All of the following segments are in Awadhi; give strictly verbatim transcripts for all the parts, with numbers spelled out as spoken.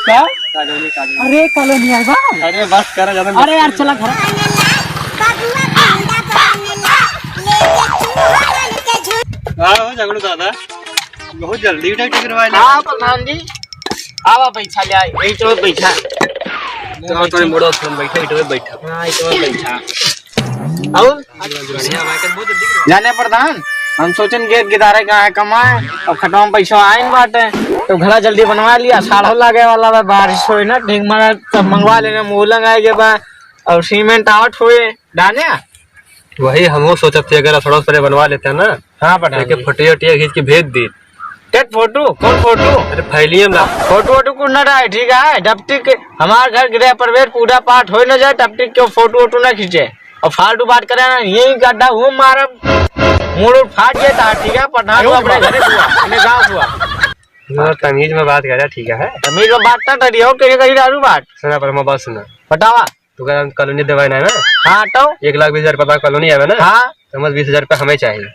का? Colony, colony. अरे, कॉलोनी आए बा। अरे, बस कर, ज्यादा मत अरे यार, कर। चला घर। हाँ, हो झगड़ू दादा, बहुत जल्दी उठा टिकट वाले। हाँ, प्रधान जी, आवा, बैठा ले, आई, यही तो बैठा। तो थोड़े मुड़ो, तुम बैठो, इधर बैठो। हाँ, इधर बैठा। और? जाने प्रधान, हम सोचन कि गिदारे कहाँ कमाए, अब खटवा में पैसा आइन बाटे, तो घरा जल्दी बनवा लिया, साढ़ो लागे वाला बा, बारिश होए ना, ठीक मारा, तब मंगवा लेना, मूलंग आए के बा, और सीमेंट आवत होए, डाने? वही हमहू सोचत थी, अगर असड़ो सरे बनवा लेते हैं ना, हाँ, प्रधान एक जी। फोटो वोटो खींच के भेज दी। टेट फोटो? कौन फोटो? अरे, फैलियम ना। फोटो वोटो कुछ ना रहे, ठीक है? जब तक हमार घर गृह प्रवेश पूजा पाठ होए ना जाए, तब तक क्यों फोटो वोटो ना खींचे। और फालतू बात करे ना, यही गड्ढा हूँ मारब, मूड़ उड़ फाट जाता, ठीक है? प्रधान को अपने घरे हुआ, अपने गाँव हुआ। हाँ, तमीज में बात करे, ठीक है? तमीज में बात ना करिए, और कहीं कहीं दारू बात। सुना, पर मैं बात सुना। बतावा। तू कह कॉलोनी देवाए ना, ना? हाँ, तो? एक लाख बीस हजार रुपया कॉलोनी आवे ना? हाँ। तो बस बीस हजार रुपया हमें चाहिए।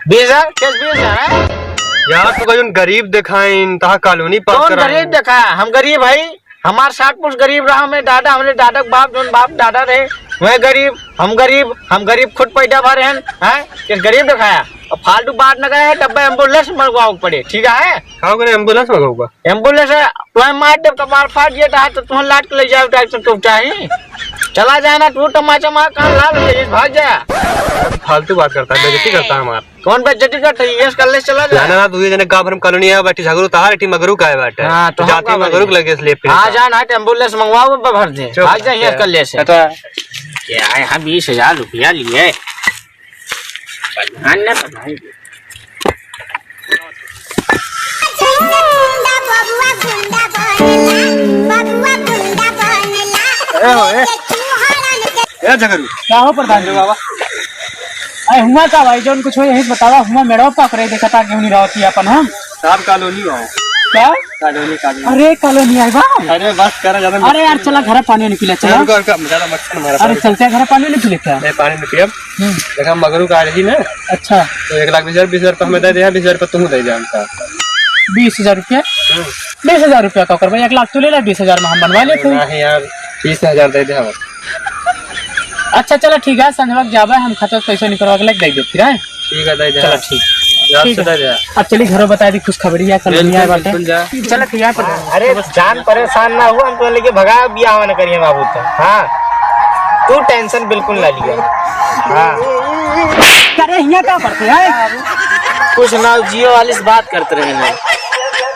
बीस हजार? कैसे बीस हजार है? यार, तू कह जोन गरीब देखाइन, तहा कॉलोनी पास कौन कराइन। गरीब देखा? हम गरीब है? हमार साठ पुरुष गरीब रहा, हमें दादा, हमरे दादा के बाप, जोन बाप दादा रहे, वह गरीब, हम गरीब, हम गरीब खुद पैदा भरे हैं, हैं? किस गरीब देखाया? अब फालतू बात न करे, डब्बे एम्बुलेंस मंगवाओ पड़े, ठीक है? का करे एम्बुलेंस मंगवाओ? एम्बुलेंस है, तुम्हें मार देब, कपार फाट गया था, तो तुम्हें लाट के ले जाओ, टाइप से तो चाही। चला जाए ना, तू तमाचा मार, कान लाल हो जाए, भाग जा। फालतू बात करता है, बेइज्जती करता है हमार। कौन बेइज्जती करता है? यस कर ले, चला जा। जाना ना, तू ये जने गाँव भर में कॉलोनी है, बैठी झगड़ू तहार, एठी मगरू का है बैठे। हाँ, तो हम जाती का मगरू करें? लगे इसलिए फिर हाँ, का। जा ना, एम्बुलेंस मंगवाओ, बब्बा भर दे। चुप भाग जा, रह। यस कर ले से। हटा। क्या है, हाँ, बीस हजार रुपया लिए। प्रधान ना, प्रधान जी। ए हो, ए। ए झगरू। का हो प्रधान जी? बाबा। अरे हुआ का भाई, जोन कुछ हो यही बतावा, हुआ मेड़वा पकड़े देखा था, क्यों नहीं रहती अपन हम? साहब कॉलोनी हो। का? Colony, colony. अरे कॉलोनी आए बा। अरे बस कर, ज्यादा मत अरे यार, चला घर पानी नहीं पीला, चला। रुका, रुका, ज्यादा मत कर, हमारा अरे पानी। चलते हैं घर पानी नहीं पीले क्या? नहीं, पानी नहीं पियब। हम्म। देखा, मगरू का आ रही ना। अच्छा। तो एक लाख बीस हजार, बीस हजार रुपया हमें दे दे, बीस हजार रुपया तुम दे दे हमका। बीस हजार रुपया? हम्म। बीस हजार रुपया का करबा? एक लाख तू ले ला, बीस हजार में हम बनवा लेते हैं। नहीं यार, बीस हजार दे दे हम। अच्छा, चलो ठीक है, संझवा के जाबे, हम खाता से पैसा निकलवा के लेके दे दे फिर, हैं? ठीक है, दे दे। चलो, हाँ। ठीक। याद ठीक से है। दे दे। अब चली घरों बता दी खुशखबरी है, कल बिल्कुल, दुनिया बाटे। बिल्कुल जा। चलो ठीक है, पर अरे जान परेशान ना हो, हम तो लेके भगा बियाह ना करिए बाबू तो। हाँ, तू टेंशन बिल्कुल ना लिया। हाँ। अरे हियाँ का पड़ते हैं? कुछ ना, जियो वाली से बात करते रहे ना।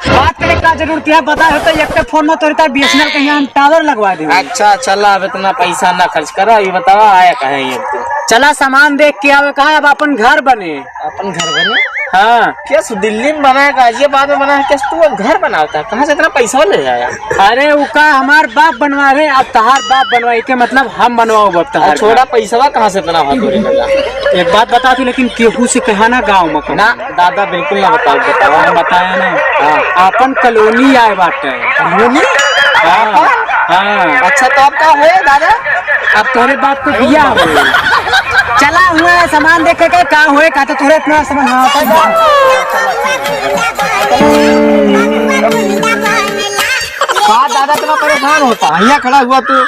बात करे का जरूरत है? बता होता एक के फोन में तोरे तार बीएसएनएल के यहाँ हम टावर लगवा देंगे। अच्छा, चला, अब इतना पैसा ना खर्च करो, ये बतावा आया कहाँ है ये? चला सामान देख के आवे, कहाँ अब अपन घर बने। अपन घर बने? हाँ। कैस दिल्ली में बना है, गाजियाबाद में बना है, कैस तू घर बनावता है? कहाँ से इतना पैसा ले आया? अरे, उ का हमार बाप बनवा रहे, अब तहार बाप बनवाई के मतलब हम बनवाओ अब तहार अरे, छोड़ा, घर। पैसवा कहाँ से इतना हुआ तोरे लगा? एक बात बता तू, लेकिन केहू से कहा ना गाँव में कहीं। ना, दादा बिल्कुल ना बताओ, बताओ। हम बताया ना। हाँ। अपन कॉलोनी आए बाटे। कॉलोनी? हाँ। हाँ। अच्छा, तो अब का होए दादा? अब तोरे बाप को दिया हो। चला हुआ है सामान देखे के, का होए, का तो तोरे इतना सामान, हाँ, का जा। का दादा इतना परेशान होता? यहाँ खड़ा हुआ तू,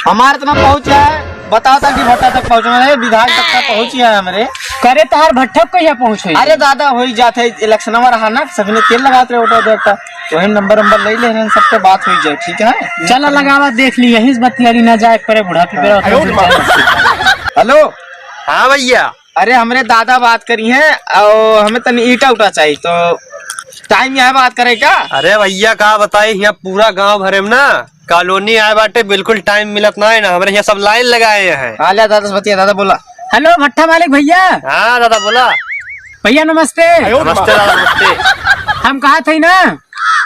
हमारे इतना पहुँच है, बताओ तक कि भट्टा तक पहुँचना है, विधायक तक का पहुँच ही है हमरे। करे तहार भट्ठा को यहाँ पहुँचे? अरे दादा, हो ही जाते, इलेक्शन में रहा ना, सभी ने तेल लगाते रहे, वोट देता। तो हम नंबर, नंबर ले ले हैं, सबके बात हो जाए, ठीक है? चला लगावा, देख ली, यही से बतियारी ना जाए, करे बूढ़ा पी पे। हेलो। हाँ भैया। अरे, हमरे दादा बात करी हैं, और हमें तनी ईटा उटा चाहिए, तो टाइम यहाँ बात करे का? अरे भैया, का बताई, यहाँ पूरा गांव भरे में ना कॉलोनी आए बाटे, बिल्कुल टाइम मिलत ना है ना, हमरे यहाँ सब लाइन लगाए हैं। हाँ, ले दादा से बतिया, दादा बोला। हेलो, भट्ठा मालिक भैया। हाँ दादा, बोला। भैया नमस्ते। नमस्ते दादा, नमस्ते। हम कहा थे ना,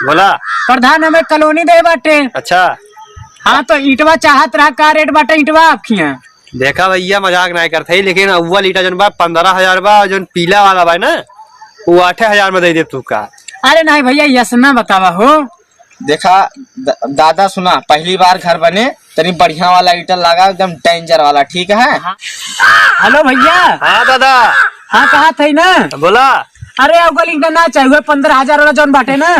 बोला। प्रधान हमें कॉलोनी दे बाटे। अच्छा। हाँ, तो ईटवा चाहत रहा, का रेट बाटे ईटवा आपके यहाँ? देखा भैया, मजाक ना करते ही, लेकिन अव्वल ईटा जौन बा, पन्द्रह हजार बा, और जौन पीला वाला बा ना, वो आठे हजार में दे दे तू का। अरे नहीं भैया, यस ना बतावा हो। देखा द-, दादा सुना, पहली बार घर बने, तनी बढ़िया वाला ईटा लगा, एकदम डेंजर वाला, ठीक है? हाँ। हेलो भैया। हाँ दादा। हाँ, कहा थे ना? बोला। अरे, अव्वल ईटा ना चाहिए, पन्द्रह हजार वाला जौन बाटे ना।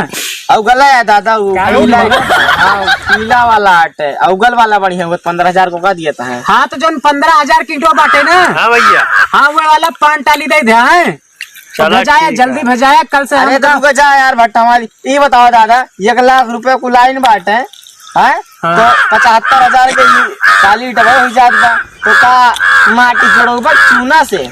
अउगला है दादा, वो का पीला, बोला? हाँ, पीला वाला आटे, अउगल वाला बढ़िया, वो पन्द्रह हजार को का दिया था है? हाँ, तो जौन पन्द्रह हजार के ईंटवा बाटे ना, हाँ भैया। हाँ, वो वाला पान टाली दे दे, हैं? तो चला, भेजाया, ठीक जल्दी है। भेजाया, कल से अरे, हम तो रुको जा यार, भट्टा वाली, ये बताओ दादा, एक लाख रुपया को लाइन बाटे, हैं? हाँ। तो पचहत्तर हजार के ये टाली डबल हो जात बा, तो का माटी जोड़ो बा चूना से?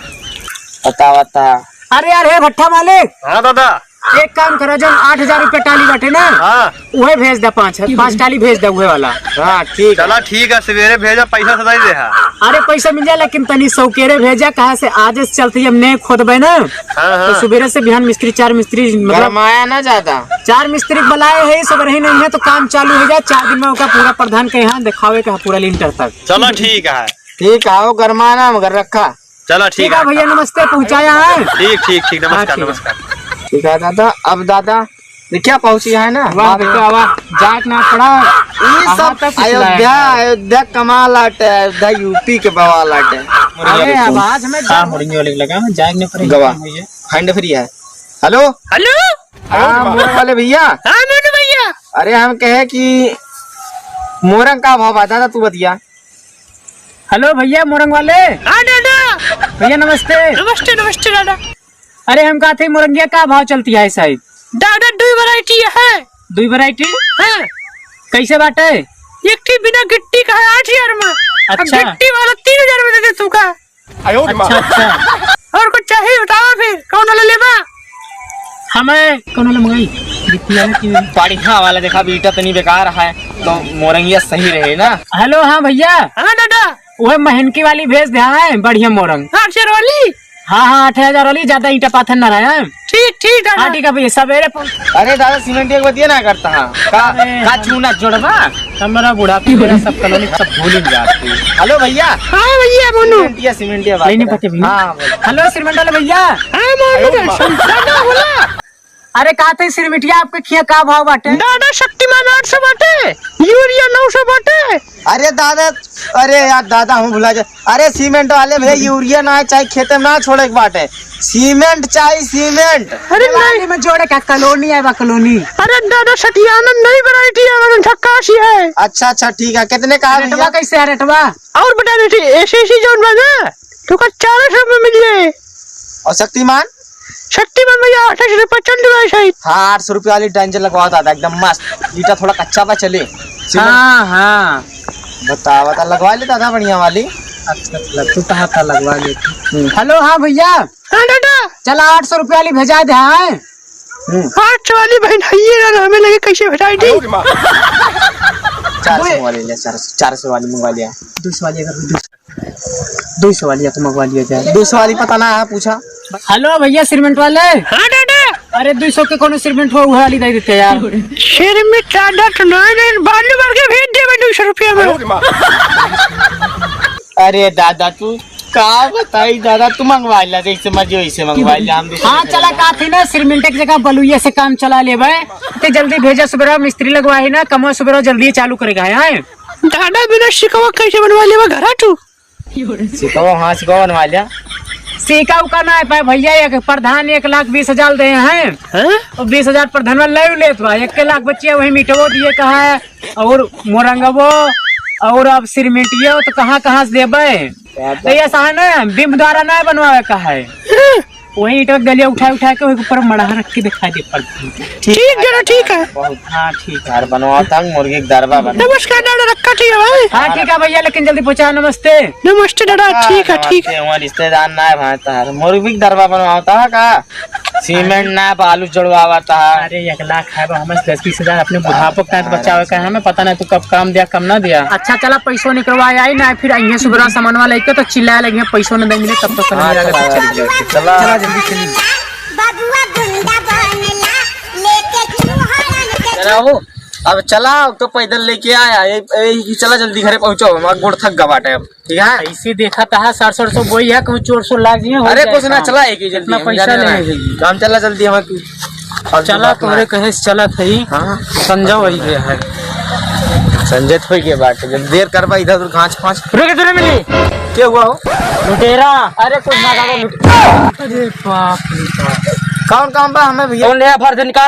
बता, बता। अरे यार, हे भट्टा मालिक। हाँ दादा। एक काम करो, जौन आठ हजार रुपया टाली बाटे ना, हाँ। उहे भेज दे, पाँच, पाँच टाली भेज दे, उहे वाला। हाँ, ठीक है। चला, ठीक है, सवेरे भेजा, पैसा सदा ही दे है। अरे, पैसा मिल जाए, लेकिन तनी सौकेरे भेजा, कहाँ से आज से चलते ही हम नए खोदबे ना। हाँ, हाँ। तो सवेरे से बिहान मिस्त्री, चार मिस्त्री, मतलब, गरमाया ना ज्यादा। चार मिस्त्री बुलाए है, सब रही नहीं है, तो काम चालू हो जाए। चार दिन में ओका पूरा प्रधान के यहाँ दिखावे का पूरा लिंटर तक। चला, ठीक है। ठीक है, आओ, गरमाना मगर रखा। चला, ठीक ठीक है है। भैया, नमस्ते, पहुँचाया है। ठीक, ठीक, ठीक, हाँ, नमस्कार, ठीक है। नमस्कार। ठीक है दादा, अब दादा, देखिया पहुँची है ना? वाह, बाप रे। बेटा, वाह, जाट ना पड़ा। ये कहाँ सब तक कुछ अयोध्या, लाया है? अयोध्या कमाल आटे, अयोध्या यूपी के बवाल आटे। अरे, आवाज में हाँ, जाट मुड़ियों वाले लगा, जाट ने पड़े गवा। भैया। Hand free है। Hello? Hello? हाँ, मोरंग वाले भैया। हाँ, मोनू भैया। अरे, हम कहे कि मोरंग का भाव बा, दादा, तू बतिया। Hello भैया, मोरंग वाले। हाँ दादा। भैया नमस्ते। नमस्ते, नमस्ते दादा। अरे हम कहा थे मोरंगिया का भाव चलती है साहब? दादा दुई variety है। दुई variety? हाँ। कैसे बाटे? एक ठी बिना गिट्टी का है आठ हजार में। अच्छा। अब गिट्टी वाला तीन हजार में दे दे तू का। अच्छा, अच्छा। और कुछ चाहिए बतावा फिर, कौन वाला लेबा? हमें कौन वाला मंगाई? गिट्टी वाला की? बढ़िया वाला देखा, बीटा तनी बेकार है, तो मोरंगिया सही रहे ना। Hello, हाँ भैया। हाँ दादा। वह महनकी वाली भेज दे, हाँ, बढ़िया मोरंग। आठ हजार वाली? हाँ, हाँ, आठ हजार वाली, ज्यादा ईंटा पाथर ना रहे, हाँ। ठीक, ठीक दादा। हाँ, ठीक है भैया, सवेरे पहुँच। अरे दादा, सीमेंट एक बतिया ना करता है। का, अरे, का चूना जोड़बा? हमरा बुढ़ापी मेरा सब कॉलोनी सब भूल ही जाती है। Hello भैया। हाँ भैया, बोलो। सीमेंटिया, सीमेंटिया बात नहीं, नहीं, कर। पते भी नहीं। हाँ, बोलो। Hello, सीमेंट वाला भैया। हाँ, बोलो, दादा, बोला। अरे, कहा थे, सिरमिटिया आपके खिया का भाव बाटे? दादा, शक्तिमान आठ सौ बाटे, यूरिया नौ सौ बाटे। अरे दादा, अरे यार दादा, हम भुला जा। अरे, सीमेंट वाले भैया, यूरिया ना चाही, खेते में ना छोड़े के बाटे, सीमेंट चाही, सीमेंट। अरे नहीं। में जोड़े का कॉलोनी आए बा, कॉलोनी। अरे दादा, सठियाना नई variety है, एकदम झक्कास ही है। अच्छा, अच्छा, ठीक है, कितने का है रेटवा भैया? कैसे है रेटवा? और बता देती, एसीसी जोन बा ना, तो का चार सौ में मिल जाए। और शक्तिमान? शक्तिमान भैया, आठ सौ रुपये चल रहा है शायद। हाँ, आठ सौ रुपये वाली डेंजर लगवाओ दादा, एकदम मस्त। ईटा थोड़ा कच्चा बा, चले। हाँ, हाँ। बतावा, बता, लगवा ले दादा बढ़िया वाली। अच्छा, अच्छा, तू कहा था लगवा ले। हम्म। Hello, हाँ भैया। हाँ दादा। चला, आठ सौ रुपये वाली भेजा दे, हाँ। हम्म। आठ सौ वाली बहन है ये ना, हमें लगे कैसे भेजाई दी। चार सौ वाली ले, चार सौ, चार सौ वाली मंगवा लिया। दो सौ वाली अगर हुई, दो सौ। दो सौ वाली आपको मंगवा लिया जाए। दो सौ वाली पता ना है, पूछा। Hello भैया, सीमेंट वाले। हाँ दादा। अरे, दो सौ के कौनो सीमेंट हो, वो वाली दे देते यार। सीमेंट दादा तो नहीं, नहीं, बालू भर के भेज देबे दो सौ रुपया में। अरे दादा, तू का बताई दादा, तू मंगवा ला, जैसे मर्जी वैसे मंगवा ला, हम दूसरे हाँ, से चला, मंगवा। का थी ना, सीमेंट के जगह बलुइया से काम चला लेबे, ते जल्दी भेजा, सुबह मिस्त्री लगवा है ना, कमवा सुबह जल्दी चालू करेगा, हैं? दादा, बिना सिकवा कैसे बनवा लेबा घरा तू? सिकवा, हाँ, सिकवा बनवा लिया। सिका उका ना है पाए भैया, एक प्रधान एक लाख बीस हजार दे हैं। हैं? और बीस हजार प्रधान ले लेत बा, एक लाख बचिया वही मिटवो दिए कहा है, और मोरंगवो, और अब सिरमिटियो, तो कहाँ, कहाँ से देबे? तो ये ऐसा है ना, बिम्ब द्वारा ना बनवावे का है। वही ईंट गलिया उठा उठा के वही ऊपर मड़हा रख के दिखा दे प्रधान। ठीक जरा, ठीक है। बहुत हाँ, ठीक है। घर बनवाता हूँ, मुर्गी के दरबा बना। नमस्कार दादा, रखा ठीक है भाई। हाँ, ठीक है भैया, लेकिन जल्दी पहुँचा। नमस्ते। नमस्ते दादा, हाँ, ठीक है, ठीक नमस्ते, है। हमारे रिश्तेदार ना है भाई तार। मुर्गी के दरबा बनवाता है का? सीमेंट ना, बालू जड़वावता है। अरे, एक लाख है, बा, हमें दस बीस हजार अपने बुढ़ापो के तहत बचावे का है, हमें पता नहीं तू कब काम दिया, कब ना दिया। अच्छा, चला, पैसो निकलवा आई ना, फिर अइहें सुबह सामानवा लेके तो चिल्लाए लगे, पैसो न देंगे, तब तो समझ हाँ, आ गया। चला, चला, चला। चला, जल्दी चली। बबुआ गुंडा बनला, लेके चूहा रन के चला वो, अब चला, अब तो पैदल लेके आया, ए, ए, चला जल्दी घरे पहुँचो, हमारा गोड़ थक गवा बाटे अब, ठीक है? ऐसे देखा था, सरसों, सरसों बोई है, कहूँ चोर सोर लाग जिए, हो अरे, जाए कुछ ना, काम। चला, एक ही जल्दी, इतना हम पैसा जाने ले वाला है। है। काम चला जल्दी, हम अब चला, तोहरे कहे से चला थई। हाँ। संजय वही गया है। संजय तो गया बाटे, जब देर करबा इधर उधर घास फास। रुक, तूने मिली। क्या हुआ हो? लुटेरा। अरे कुछ ना, दादा, लुट-, अरे बाप रे बाप। कौन काम बा हमें भैया? कौन ले भर दिन का?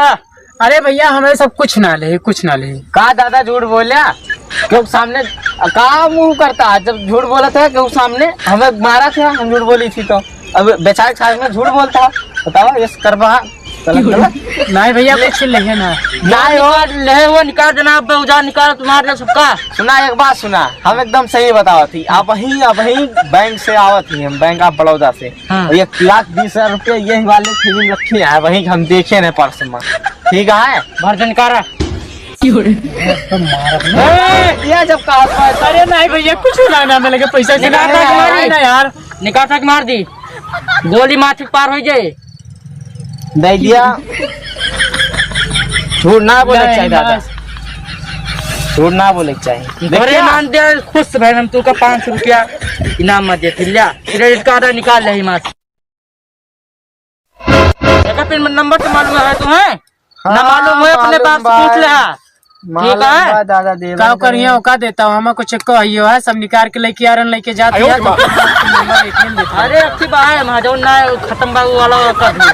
अरे भैया, हमें सब कुछ ना ले, कुछ ना ले। का दादा झूठ बोल्या? क्यों सामने का मुंह करता है? जब झूठ बोला था क्यों सामने? हमें मारा था, हम झूठ बोली थी तो। अब बेचारे के सामने झूठ बोलता है। बताओ, ये करबा। गलत, गलत। नहीं भैया, कुछ ले है ना। नहीं हो, ले हो, निकाल देना, अब उधार निकाल, तुम्हारे सबका। सुना, एक बात सुना, हम एकदम सही बतावत ही। अबहीं, अबहीं बैंक से आवत ही हम, बैंक ऑफ बड़ौदा से। हाँ। एक लाख बीस हजार रुपया यही वाले थैली में रखी है, वही हम देखे रहे पर्स में। ठीक है? भर दे, निकाल रहा। ए, ये जब कहा था, अरे नहीं भैया, कुछ ना, ना मिलेगा पैसा। निकाल रहा, मारी ना यार। निकाल तक मार दी। गोली माथे के पार हो जाए। दे दिया। झूठ ना बोले के चाहिए दादा। झूठ ना बोले के चाहिए। घरे मान दे, खुश भाई, हम तुका पाँच सौ रुपया इनाम में दे, फिर लिया, क्रेडिट कार्ड निकाल ले मार। एकर पिन नंबर तो मालूम है तुम्हें? ना हाँ, मालूम है, अपने मालूम बाप से पूछ ले। हाँ। ठीक है? बा दादा, देवा का करिए, ओका देता हूँ, हमें कुछ को आइयो है, सब निकाल के लेके आ रहे हैं, लेके जाते हैं, तो नंबर एटीएम देते हैं। अरे, अच्छी बात है, वहाँ जाओ ना, खत्म बाबू वाला कर दो।